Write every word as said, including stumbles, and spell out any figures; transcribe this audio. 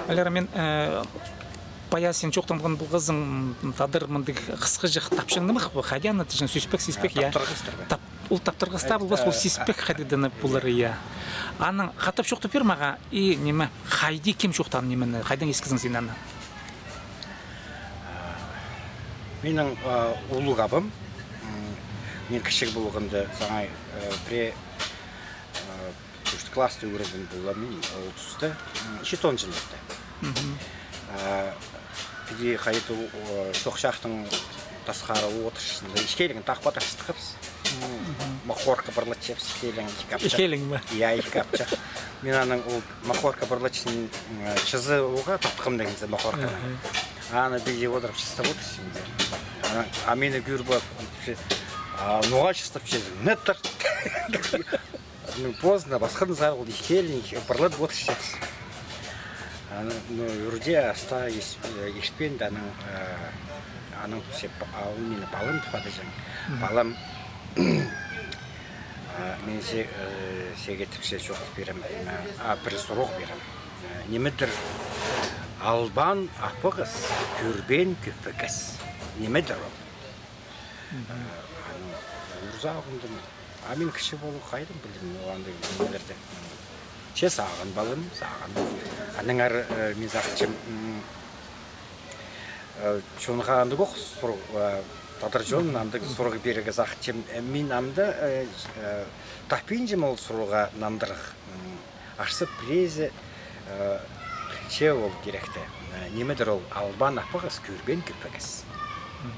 Валера, мин, э, пая син чоохтанған полғазың, м, тадар мындағ хысхаҷах тапчаң нимах, хайди аны тіҷең, сӱспек, сиспек, я? Таптырғыстар ба? Тап-, ол таптырғас таа полбас, ол сиспек хайдағ-да полар, я. Анаң хатап чоохтап пир мағаа, и ниме, хайди кем чоохтаан нимені, хайдаң искізің син аны? Минің, а, улуғ абам, м, мин кічіг полғанда саңай, э, пірее, э, тӧрт класста ӱгренген полам мин ол туста, м, читон чылларда. Мгм. А, піди хайди, о, чох чахтың тасхары одырчабыс, ікӧлең тахпа тастығабыс. М, махорка парлатчабыс, ікӧлең, ікі апчах. Ікӧлең ме? Я, ікі апчах. Мин аның ол махорка парлатчаң, м, чызы уғаа, татхам дегензер махорканы. Мгм. Аны піди одырып чыстап одырчам. А, а мині кӧріп ап, а, ноға чыстапчазың? Не тар? Ну, поздно, пасхазар ол ікӧлең парлап одырчабыс. Аны, ну, ӱрде аста ис-, э, испенді аның, э, аның сеп-, а, ол мині палам тіп адапчаң. Мгм. Палам, а, мин се-, э, сеге тіпче чоохтап пирем, э, а, пір сурығ пирем. Э, нимедір албаан аппағас, кӧрбеен кӧппегес. Нимедір ол? Мгм. Э, аның ӱр сағындым. А мин кічіг полып хайдаң пілдім, ол андағ нимелерді. Че сағын, палам, сағын. Аннаңар, э, мин сағынчам, м, э, чонға андағ ох сурығ, э, тадар чон андағ сурығ пирерге сағынчам. Э, мин ам даа, э, э, таппинчам ол сурығға нандырығ. М, арса пірезі, э, пілче ол киректі. Э, нимедір ол албаан аппағас, кӧрбеен кӧппегес. М,